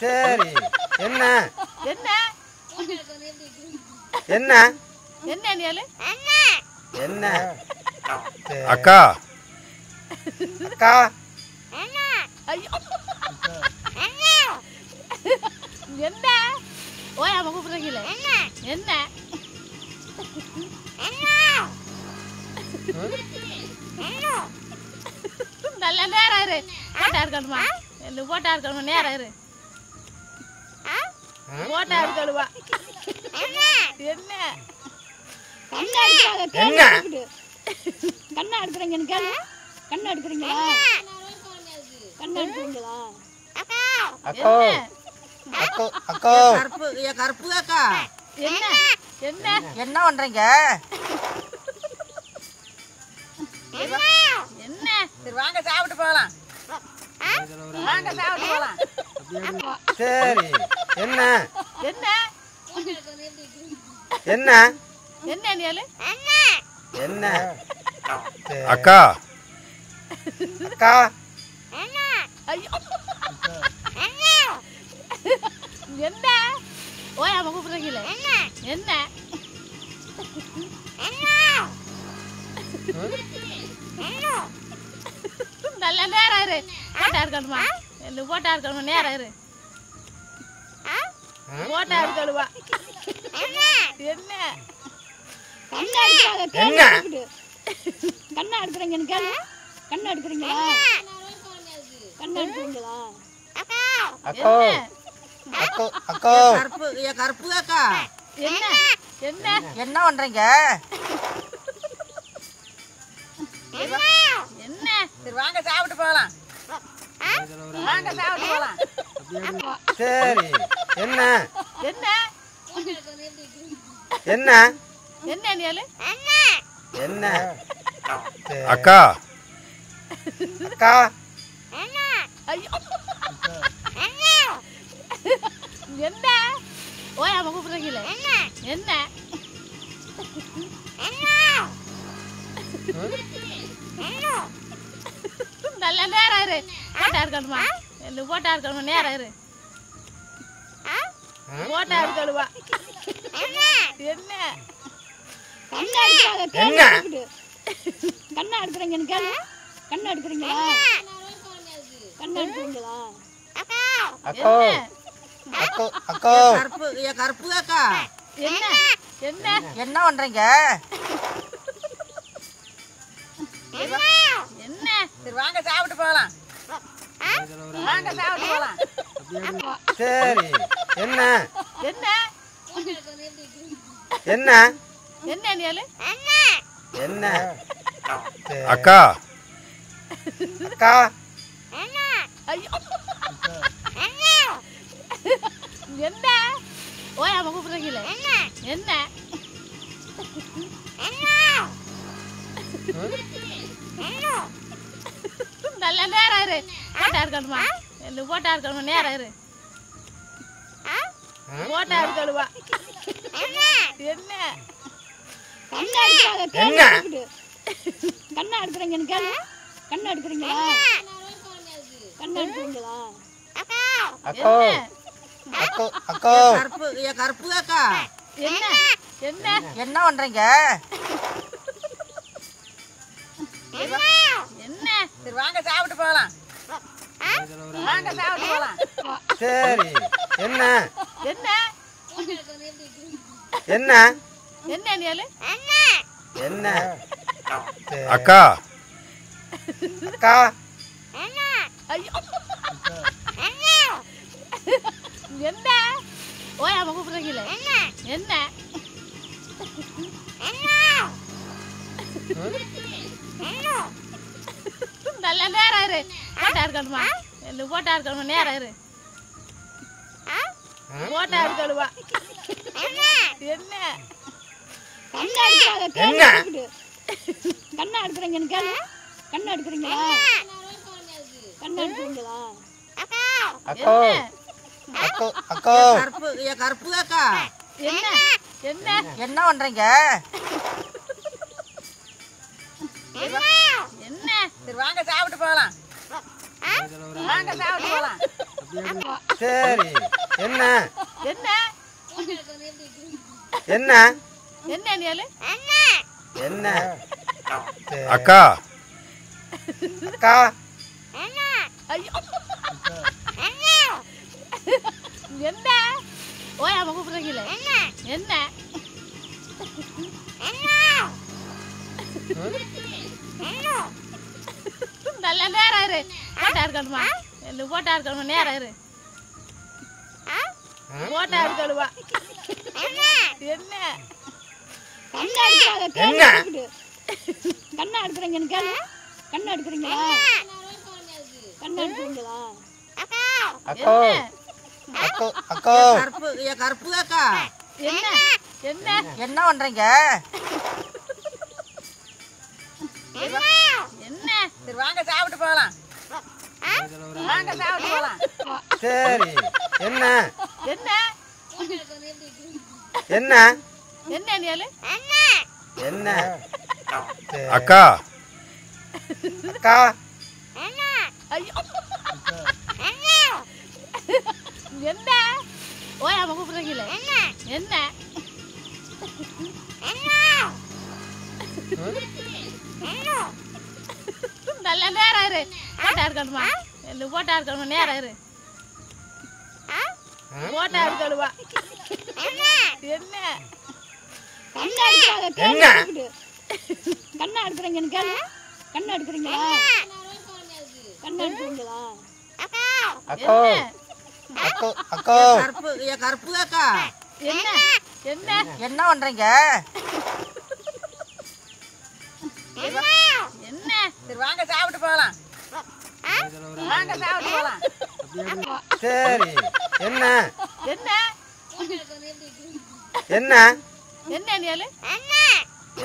சரி என்ன என்ன என்ன என்ன நியாலு என்ன அக்கா அக்கா ஐயோ என்ன ஓய் அம்மா கூப்பிடுறீங்களே என்ன நல்ல நேரம் இரு போட்டா இருக்கணுமா என்ன போட்டா இருக்கணுமா நேரம் இரு போட்டா இருக்கணுமா என்ன என்ன கண்ணா எடுக்கிறீங்கன்னு கேளு. கண்ணா எடுக்கிறீங்களா? கண்ணா எடுக்கிறீங்களா? அக்கா அக்கா அக்கா கருப்பு ஏ கருப்பு அக்கா என்ன என்ன என்ன பண்றீங்க? என்ன சரி வாங்க சாப்பிட்டு போகலாம். வாங்க சாப்பிட்டு போகலாம். சரி என்ன என்ன என்ன என்ன நியாலு என்ன அக்கா அக்கா ஐயோ என்ன ஓய் அம்மா கூப்பிடுறீங்களே என்ன நல்ல நேரம் இரு போட்டா இருக்கணுமா என்ன போட்டா இருக்கணுமா நேரம் இரு போட்டா இருக்கணுமா என்ன என்ன கண்ணா எடுக்கிறீங்கன்னு கேளு. கண்ணா எடுக்கிறீங்களா? கண்ணா எடுக்கிறீங்களா? அக்கா அக்கா அக்கா கருப்பு ஏ கருப்பு அக்கா என்ன என்ன என்ன பண்றீங்க? என்ன சரி வாங்க சாப்பிட்டு போகலாம். வாங்க சாப்பிட்டு போகலாம். சரி என்ன என்ன என்ன என்ன நியாலு என்ன அக்கா அக்கா ஐயோ என்ன ஓய் அம்மா கூப்பிடுறீங்களே என்ன நல்ல நேரம் இரு போட்டா இருக்கணுமா என்ன போட்டா இருக்கணுமா நேரம் இரு போட்டா இருக்கணுமா என்ன என்ன கண்ணா எடுக்கிறீங்கன்னு கேளு. கண்ணா எடுக்கிறீங்களா? கண்ணா எடுக்கிறீங்களா? அக்கா அக்கா அக்கா கருப்பு ஏ கருப்பு அக்கா என்ன என்ன என்ன பண்றீங்க? என்ன சரி வாங்க சாப்பிட்டு போகலாம். வாங்க சாப்பிட்டு போகலாம். சரி என்ன என்ன என்ன என்ன நியாலு என்ன அக்கா அக்கா ஐயோ என்ன ஓய் அம்மா கூப்பிடுறீங்களே என்ன நல்ல நேரம் இரு போட்டா இருக்கணுமா என்ன போட்டா இருக்கணுமா நேரம் இரு போட்டா இருக்கணுமா என்ன என்ன கண்ணா எடுக்கிறீங்கன்னு கேளு. கண்ணா எடுக்கிறீங்களா? கண்ணா எடுக்கிறீங்களா? அக்கா அக்கா அக்கா கருப்பு ஏ கருப்பு அக்கா என்ன என்ன என்ன பண்றீங்க? என்ன சரி வாங்க சாப்பிட்டு போகலாம். வாங்க சாப்பிட்டு போகலாம். சரி என்ன என்ன என்ன என்ன நியாலு என்ன அக்கா அக்கா ஐயோ என்ன ஓய் அம்மா கூப்பிடுறீங்களே என்ன நல்ல நேரம் இரு போட்டா இருக்கணுமா என்ன போட்டா இருக்கணுமா நேரம் இரு போட்டா இருக்கணுமா என்ன என்ன கண்ணா எடுக்கிறீங்கன்னு கேளு. கண்ணா எடுக்கிறீங்களா? கண்ணா எடுக்கிறீங்களா? அக்கா அக்கா அக்கா கருப்பு ஏ கருப்பு அக்கா என்ன என்ன என்ன பண்றீங்க? என்ன சரி வாங்க சாப்பிட்டு போகலாம். வாங்க சாப்பிட்டு போகலாம். சரி என்ன என்ன என்ன என்ன நீ என்ன அக்கா அக்கா ஐயோ என்ன ஓயாம கூப்பிடுறீங்களே என்ன நல்ல நேரம் இரு போட்டா இருக்கணுமா என்ன போட்டா இருக்கணுமா நேரம் இரு போட்டா இருக்கணுமா என்ன கண்ணை அடிக்கிறாங்க என்ன? கண்ணை அடுக்குறீங்கன்னு கேளு. கண்ணை அடுக்குறீங்களா? கண்ணை அடுக்குறீங்களா? அக்கா அக்கா அக்கா கருப்பு கருப்பு அக்கா என்ன என்ன என்ன பண்றீங்க? என்ன சரி வாங்க சாப்பிட்டு போகலாம். வாங்க சாப்பிட்டு போகலாம். சரி என்ன என்ன என்ன என்ன நீ என்ன அக்கா அக்கா ஐயோ என்ன ஓயாம கூப்பிடுறீங்களே என்ன நல்ல நேரம் இரு போட்டா இருக்கணுமா என்ன போட்டா இருக்கணுமா நேரம் இரு போட்டா இருக்கணுமா என்ன கண்ணை அடிக்கிறாங்க என்ன? கண்ணை அடுக்குறீங்கன்னு கேளு. கண்ணை அடுக்குறீங்களா? கண்ணை அடுக்குறீங்களா? அக்கா அக்கா அக்கா கருப்பு கருப்பு அக்கா என்ன என்ன என்ன பண்றீங்க? என்ன சரி வாங்க சாப்பிட்டு போகலாம். வாங்க சாப்பிட்டு போகலாம். சரி என்ன என்ன என்ன என்ன நீ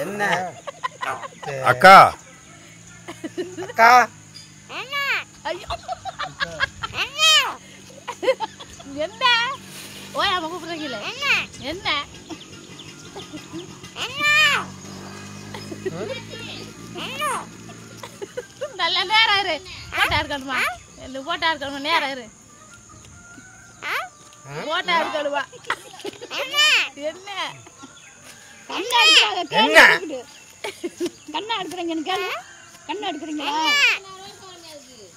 என்ன அக்கா அக்கா ஐயோ என்ன ஓயாம கூப்பிடுறீங்களே என்ன நல்ல நேரம் இரு போட்டா இருக்கணுமா என்ன போட்டா இருக்கணுமா நேரம் இரு போட்டா இருக்கணுமா என்ன கண்ணை அடிக்கிறாங்க என்ன? கண்ணை அடுக்குறீங்கன்னு கேளு. கண்ணை அடுக்குறீங்களா?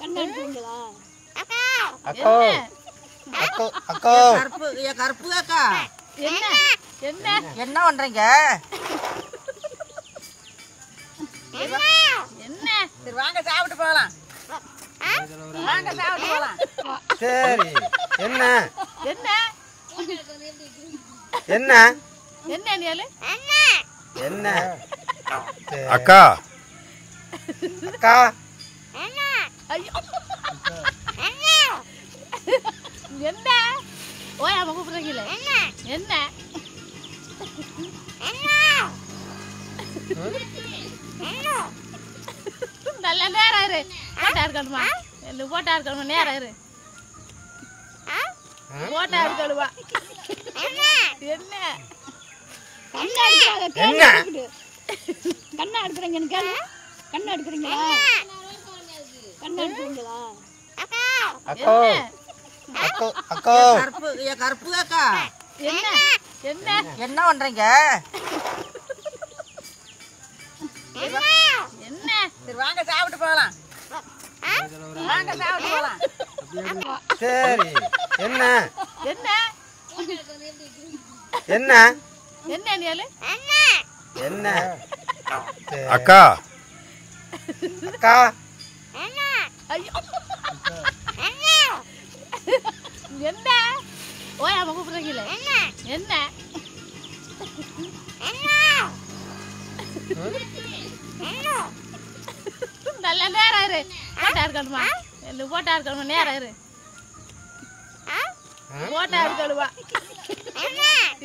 கண்ணை அடுக்குறீங்களா? அக்கா அக்கா அக்கா கருப்பு கருப்பு அக்கா என்ன என்ன என்ன பண்றீங்க? என்ன சரி வாங்க சாப்பிட்டு போகலாம். வாங்க சாப்பிட்டு போகலாம். சரி என்ன என்ன என்ன என்ன நீ என்ன அக்கா அக்கா ஐயோ என்ன ஓயாம கூப்பிடுறீங்களே என்ன நல்ல நேரம் இரு போட்டா இருக்கணுமா என்ன போட்டா இருக்கணுமா நேரம் இரு போட்டா இருக்கணுமா என்ன கண்ணை அடிக்கிறாங்க என்ன? கண்ணை அடுக்குறீங்கன்னு கேளு. கண்ணை அடுக்குறீங்களா? கண்ணை அடுக்குறீங்களா? அக்கா அக்கா அக்கா கருப்பு கருப்பு அக்கா என்ன என்ன என்ன பண்றீங்க? என்ன சரி வாங்க சாப்பிட்டு போகலாம். வாங்க சாப்பிட்டு போகலாம். சரி என்ன என்ன என்ன என்ன நீ என்ன அக்கா அக்கா ஐயோ என்ன ஓயாம கூப்பிடுறீங்களே என்ன நல்ல நேரம் இரு போட்டா இருக்கணுமா என்ன போட்டா இருக்கணுமா நேரம் இரு போட்டா இருக்கணுமா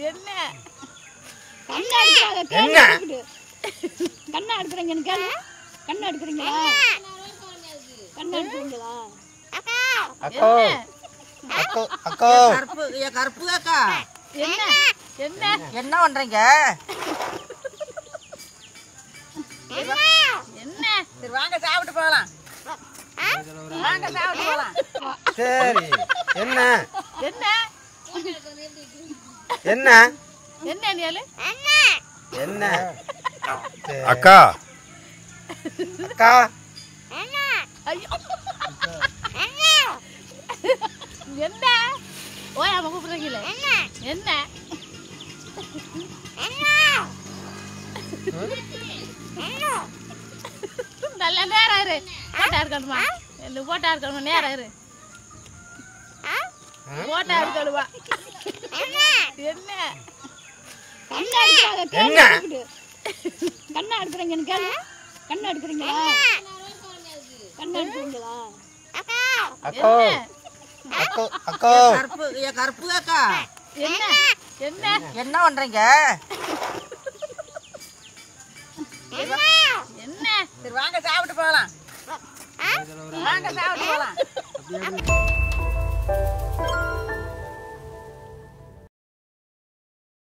என்ன கண்ணை அடிக்கிறாங்க என்ன? கண்ணை அடுக்குறீங்கன்னு கேளு. கண்ணை அடுக்குறீங்களா? கண்ணை அடுக்குறீங்களா? அக்கா அக்கா அக்கா கருப்பு கருப்பு அக்கா என்ன என்ன என்ன பண்றீங்க? என்ன சரி வாங்க சாப்பிட்டு போகலாம். வாங்க சாப்பிட்டு போலாம். சரி, என்ன? என்ன? என்ன? என்ன நீ? என்ன? அக்கா. அக்கா. ஐயோ, என்ன ஓயாம கூப்பிடுறீங்களே, என்ன? நல்ல நேரம் இரு. போட்டா இருக்கணுமா? என்ன போட்டா இருக்கணுமா? நேரம் இரு. போட்டா இருக்கணுமா? என்ன? கண்ணை அடிக்கிறாங்க. என்ன? கண்ணை அடுக்குறீங்கன்னு கேளு. கண்ணை அடுக்குறீங்களா? கண்ணை அடுக்குறீங்களா? அக்கோ, அக்கோ, அக்கோ. கருப்பு, ஏ கருப்பு அக்கா. என்ன? என்ன? என்ன பண்றீங்க? என்ன? சரி, வாங்க சாப்பிட்டு போகலாம். வாங்க சாப்பிட்டு போகலாம்.